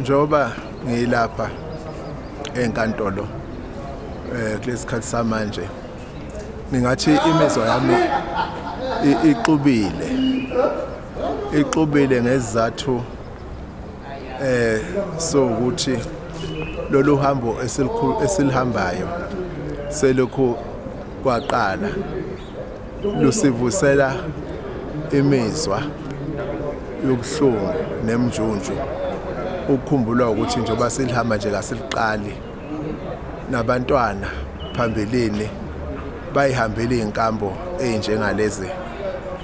Njengoba ngilapha enkantolo kulesikhathi samanje, ngingathi imizwa yami ixubile, ixubile ngesizathu sokuthi lolu hambo esilihambayo selokhu kwaqala lusivusela imizwa yobuhlungu nemjunju, ukukhumbula ukuthi njengoba silihamba nje kasiliqali, nabantwana phambilini bayihambile iy'nkambo ey'njengalezi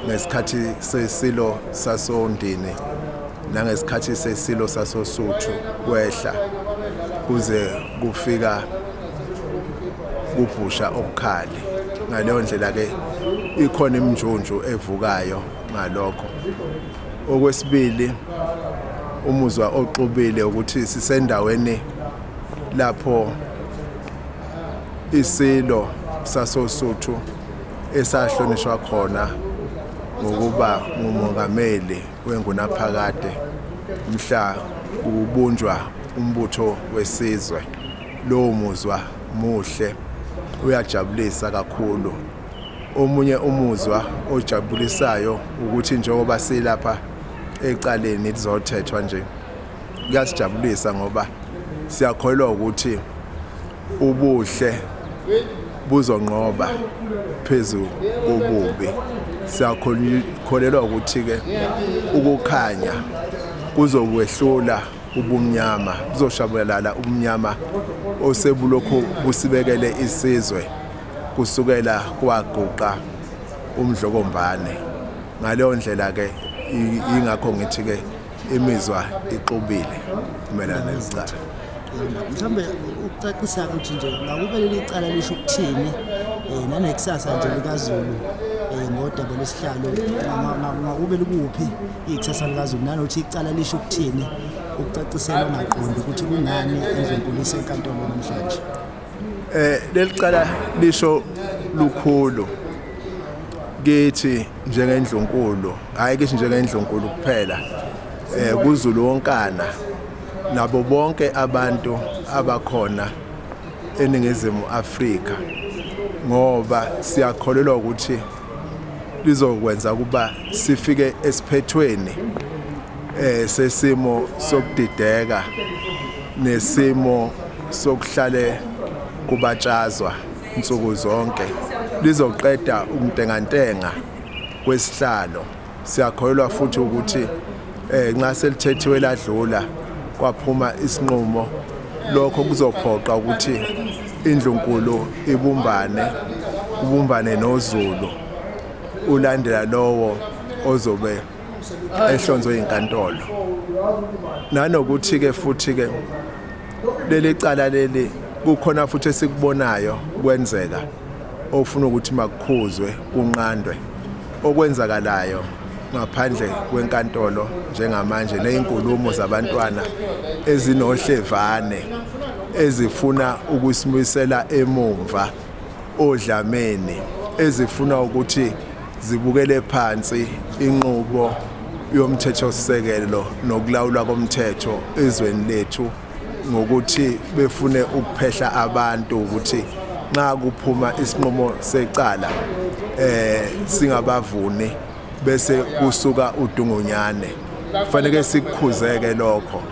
ngesikhathi sesilo sasoNdini nangesikhathi sesilo sasoSuthu, kwehla kuze kufika kubhusha obukhali. Ngaleyo ndlela ke ikhona iminjunju evukayo ngalokho. Okwesibili, umuzwa oxubile ukuthi sisendaweni lapho isilo sasoSuthu esahlonishwa khona ngokuba ngumongameli wengunaphakade mhla kubunjwa umbutho wesizwe. Lowo muzwa muhle, uyajabulisa kakhulu. Omunye umuzwa ojabulisayo ukuthi njengoba silapha ecaleni lizothethwa nje, kuyasijabulisa ngoba siyakholwa ukuthi ubuhle buzonqoba phezu kobubi. Siyakholelwa ukuthi-ke ukukhanya kuzokwehlula ubumnyama, buzoshabalala ubumnyama osebulokhu busibekele isizwe kusukela kwaguqa uMdlokombane. Ngaleyo ndlela-ke yingakho ngithi-ke imizwa ixubile mayelana nelicala. Mhlawumbe ukucacisa ukuthi nje ngakube leli cala lisho ukuthini nanekusasa nje likaZulu ngodaba lwesihlalo, ngakube likuphi ikusasa likaZulu, nanokuthi icala lisho ukuthini, ukucacisela ongaqondi ukuthi kungani indlunkulu isenkantolo namhlanje. Leli cala lisho lukhulu kithi njengendlunkulu, hhayi kithi njengendlunkulu kuphela, kuZulu wonkana nabo bonke abantu abakhona eNingizimu Afrika, ngoba siyakholelwa ukuthi lizokwenza ukuba sifike esiphethweni sesimo sokudideka nesimo sokuhlale kubatshazwa nsuku zonke. Lizoqeda ukuntengantenga kwesihlalo. Siyakholelwa futhi ukuthi nxa selithethiwe ladlula kwaphuma isinqumo, lokho kuzophoqa ukuthi indlunkulu ibumbane, kubumbane noZulu ulandela lowo ozobe ehlonzwe inkantolo. Nanokuthi-ke futhi-ke leli cala leli kukhona futhi esikubonayo kwenzeka ofuna ukuthi makukhuzwe kunqandwe okwenzakalayo ngaphandle kwenkantolo njengamanje, nezinkulumo zabantwana ezinohlevane ezifuna ukusimuyisela emumva odlameni, ezifuna ukuthi zibukele phansi inqubo yomthethosisekelo nokulawulwa komthetho ezweni lethu, ngokuthi befune ukuphehla abantu ukuthi nxa kuphuma isinqumo secala singabavuni bese kusuka udungunyane. Kufanele sikukhuzeke lokho,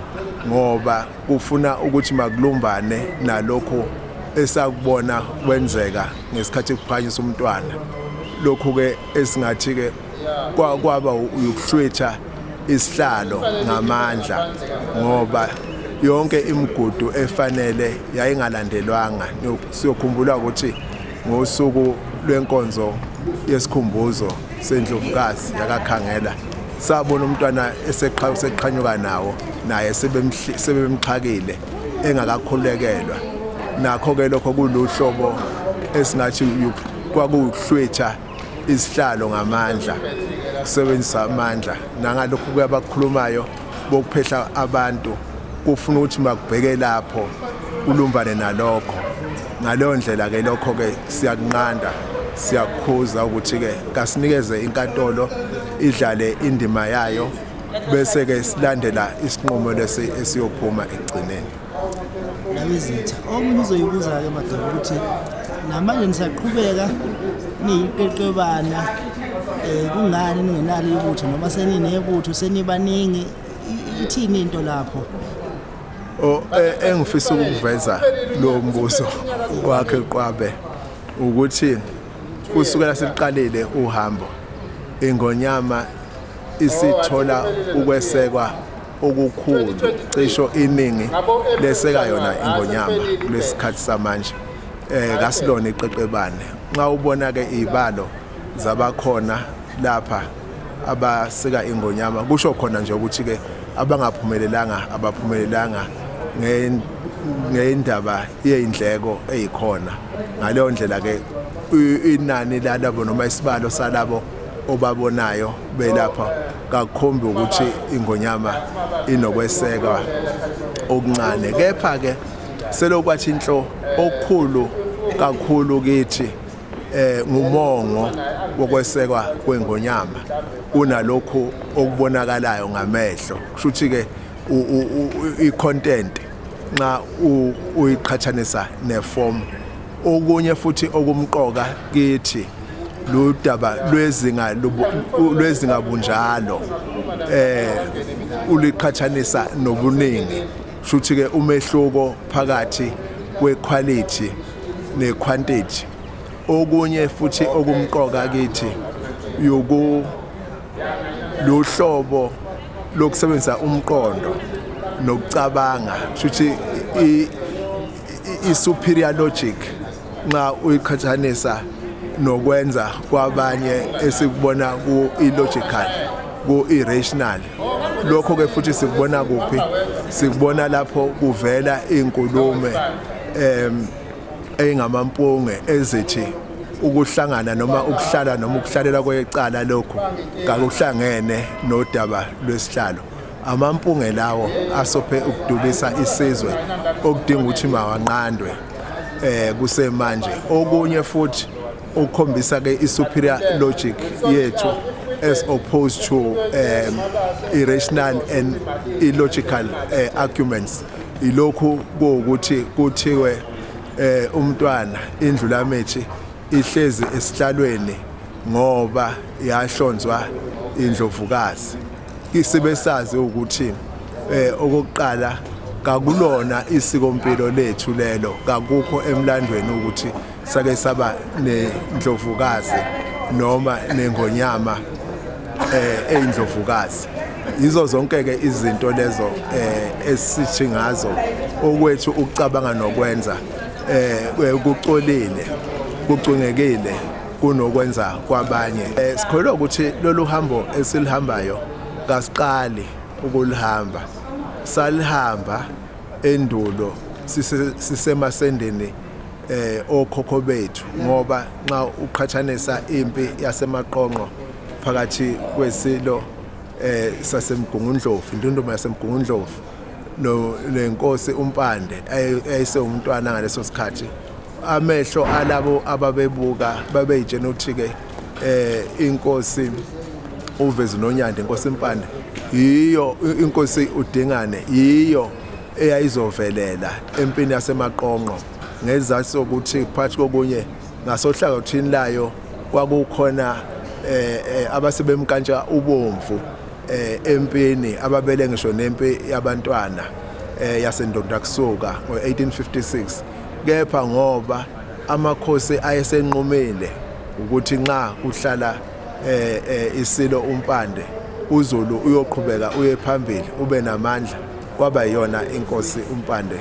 ngoba kufuna ukuthi makulumbane nalokhu esakubona kwenzeka ngesikhathi kuphakanyiswa umntwana. Lokhu-ke esingathi-ke kwaba ukuhlwitha isihlalo ngamandla, ngoba yonke imigudu efanele yayingalandelwanga. Siyokhumbula ukuthi ngosuku lwenkonzo yesikhumbuzo sendlovukazi yakaKhangela, sabona umntwana eseqhanyuka nawo, naye sebemxhakile engakakhulekelwa. Nakho-ke lokho kuluhlobo esingathi kwakuwukuhlwitha isihlalo ngamandla, kusebenzisa amandla. Nangalokhu kuyabakhulumayo bokuphehla abantu, kufuna ukuthi makubheke lapho kulumbane nalokho. Ngaleyo ndlela-ke lokho-ke siyakunqanda, siyakukhuza ukuthi-ke kasinikeze inkantolo idlale indima yayo. Bese ke silandela isinqumo lesi esiyophuma ekugcineni. Ndabezitha, omunye uzoyibuza-ke Mageba ukuthi namanje nisaqhubeka niyiqeqebana um kungani ningenalo ibutho noma seninebutho senibaningi ithini into lapho? O engifisa ukuveza lo mbuzo wakhe Qwabe ukuthi kusukela seliqalile uhambo ingonyama isithola ukwesekwa okukhulu cisho iningi leseka yona ingonyama kulesikhathi samanje kasilona iqeqebane nxa ubona ke izibalo zabakhona lapha abasika ingonyama kusho khona nje ukuthi ke abangaphumelelanga abaphumelelanga ngendaba yeyindleko eyikhona. Ngaleyo ndlela ke inani lalabo noma isibalo salabo obabonayo belapha kakukhombi ukuthi ingonyama inokweseka okuncane. Kepha ke selokwathi inhlo okukhulu kakhulu kithi ngumongo wokwesekwa kwengonyama kunalokhu okubonakalayo ngamehlo. Kusho ukuthi ke i-content nxa uyiqhathanisa neform. Okunye futhi okumqoka kithi ludaba lwezinga lwezinga bunjalo uliqhathanisa nobuningi. Shuthi ke umehluko phakathi kwequality nequantity. Okunye futhi okumqoka kithi yoku luhlobo lokusebenzisa umqondo nokucabanga, shuthi i-superior logic nxa uyiqhathanisa nokwenza kwabanye esikubona ku-illogical, ku-irrational. Lokho ke futhi sikubona kuphi? Sikubona lapho kuvela inkulumo engamampunge ezithi ukuhlangana noma ukuhlala noma ukuhlalela kwecala lokhu kakuhlangene nodaba lwesihlalo. Amampunge lawo asophe ukudukisa isizwe okudinga ukuthi mawanqandwe kusemanje. Okunye futhi ukukhombisa ke i-superior logic yethu as opposed to irrational and illogical arguments ilokhu kuwukuthi kuthiwe umntwana indlulamithi ihlezi esihlalweni ngoba yahlonzwa indlovukazi. Isibe sazi ukuthi okokuqala kakulona isikompilo lethu lelo, kakukho emlandweni ukuthi sake saba nendlovukazi noma nengonyama eyindlovukazi. Yizo zonke ke izinto lezo esithi ngazo okwethu ukucabanga nokwenza kucolile, kucwengekile kunokwenza kwabanye. Sikholwa ukuthi lolu hambo esilihambayo kasiqali ukulihamba, salihamba endulo sisemasendeni okhokho bethu, ngoba nxa uqhathanisa impi yaseMaqonqo phakathi kwesilo saseMgungundlovu, indunduma yaseMgungundlovu no nenkosi uMpande ayesewumntwana ngaleso sikhathi, amehlo alabo ababebuka babeyitshena ukuthi ke inkosi uVezi noNyanda, inkosi Mpande yiyo inkosi uDingane yiyo eyayizovelela empini yaseMaqonqo, ngezathu sokuthi phakathi kokunye ngasohlangothini layo kwakukhona abasebemkantsha ubomvu empini ababele ngisho nempi yabantwana yaseNdondakusuka ngo-1856. Kepha ngoba amakhosi ayesenqumile ukuthi nxa kuhlala isilo uMpande uZulu uyoqhubeka uye phambili ube namandla, kwaba yiyona inkosi uMpande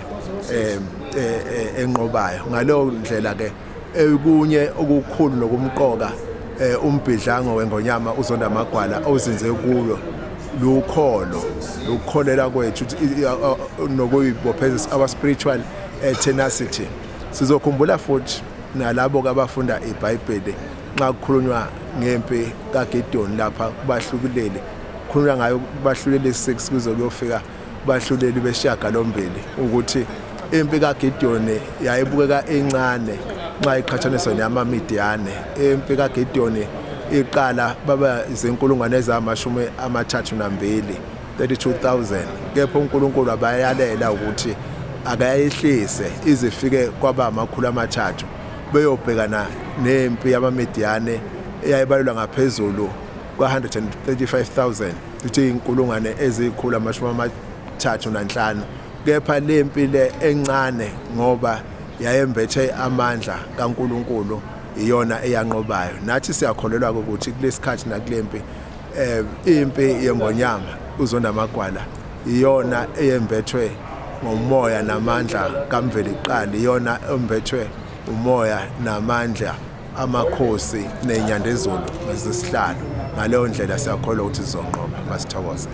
enqobayo. Ngaleyo ndlela ke ekunye okukhulu nokumqoka umbhidlango wengonyama uZonda Magwala ozinze kulo lukholo lukukholela kwethu nokuyibopheza, our spiritual tenacity. Sizokhumbula futhi nalabo abafunda iBhayibheli nxa kukhulunywa ngempi kaGideon lapha kubahluleli, kukhulunywa ngayo kubahluleli 6 kuze kuyofika kubahluleli besishiyagalombili, ukuthi impi kaGideon yayibukeka incane nxa iqhathaniswa neyamaMidiyane. Impi kaGideon Iqala baba izinkulungwane ezamashumi 32, 32,000, kepha uNkulunkulu abayalela ukuthi akayehlise izifike kwaba 300 beyobhekana nempi yamaMidiyane eyayibalelwa ngaphezulu kwa-135,000, ithi inkulungwane eziyikhulu 35. Kepha lempi le encane, ngoba yayembethe amandla kaNkuluNkulu, iyona eyanqobayo. Nathi siyakholelwa ukuthi kulesikhathi nakulempi, impi yengonyama uzonda amagwala iyona eyembethwe ngomoya namandla kaMveliqali, iyona embethwe umoya namandla amakhosi nenyandezulu ngesihlalo. Ngaleyo ndlela siyakholwa ukuthi sizonqoba. Masithokoze.